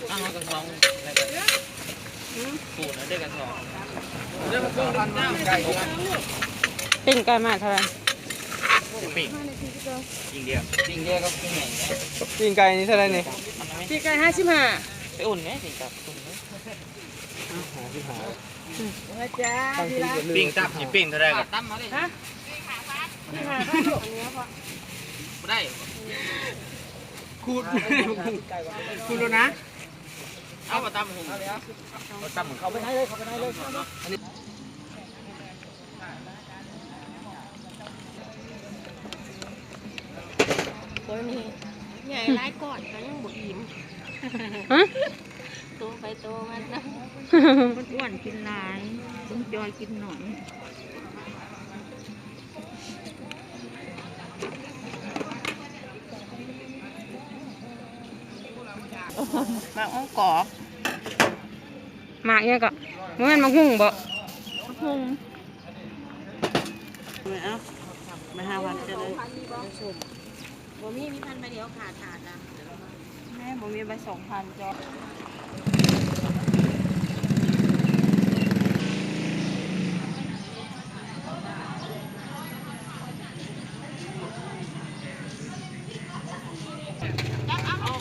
ເອົາກະຊອງ ແລ້ວກະ ຫືມ ປູນເອົາເດີກະຊອງ. ປີ້ງໄກ່ມາເທົ່າໃດ? ປີ້ງ ປີ້ງດຽວ ປີ້ງດຽວກັບປີ້ງໃຫຍ່. ປີ້ງໄກ່ນີ້ເທົ່າໃດນີ້? ປີ້ງໄກ່ຫ້າສິບຫ້າ. ໄປອຸ່ນແມ ປີ້ງກັບ ອຸ່ນແມ. ຫ້າສິບຫ້າ. ອືມ ປີ້ງຕັບຊິປີ້ງເທົ່າໃດ? ຮະ? ປີ້ງຫ້າພັນລູກ ບໍ່ໄດ້. ຂູດ ຂູດໂລດນະ. ເອົາມາຕຳຫຸ່ງ ເອົາຕຳຫຸ່ງ ເຂົ້າໄປໃນເລີຍ ເຂົ້າໄປໃນເລີຍ. ໂອ້ຍ ນີ້ໃຫຍ່ຫຼາຍກ້ອນກະຍັງບໍ່ອີ່ມ. ຮະ? ໂຕໄປໂຕມັນນະ. ຄົນອ້ວນກິນຫຼາຍ ຄົນຈ່ອຍກິນໜ້ອຍ. ໝາກຫຸ່ງກອບ. ໝາກຫຍັງເກາະ? ບໍ່ແມ່ນໝາກຫຸ່ງບໍ? ໝາກຫຸ່ງ. ເອົາ ໄປຫາວັດກັນເລີຍ. ບໍ່ມີ ມີພັນໃບດຽວຂາດຂາດນະ. ແມ່ ບໍ່ມີໃບສອງພັນຈ້ອຍ. ຈັບເອົາ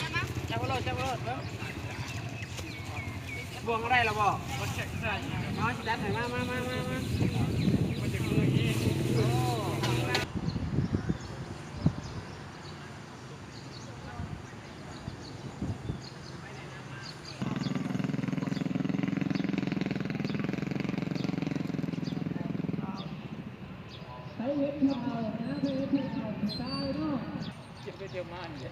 ຈັບເອົາໂລດ ຈັບເອົາໂລດ ເບິ່ງ ບ່ວງໄດ້ລະບໍ່? ມາ ຊິຈັດໃຫ້ ມາ ມາ ມາ ມາ ມາ. ໂອ້. ໄປເຮັດເຂົ້ານະ ໄປເຮັດເຂົ້າຕາຍເນາະ. ກິນໄປທ່ຽວມານີ້ແຫຼະ.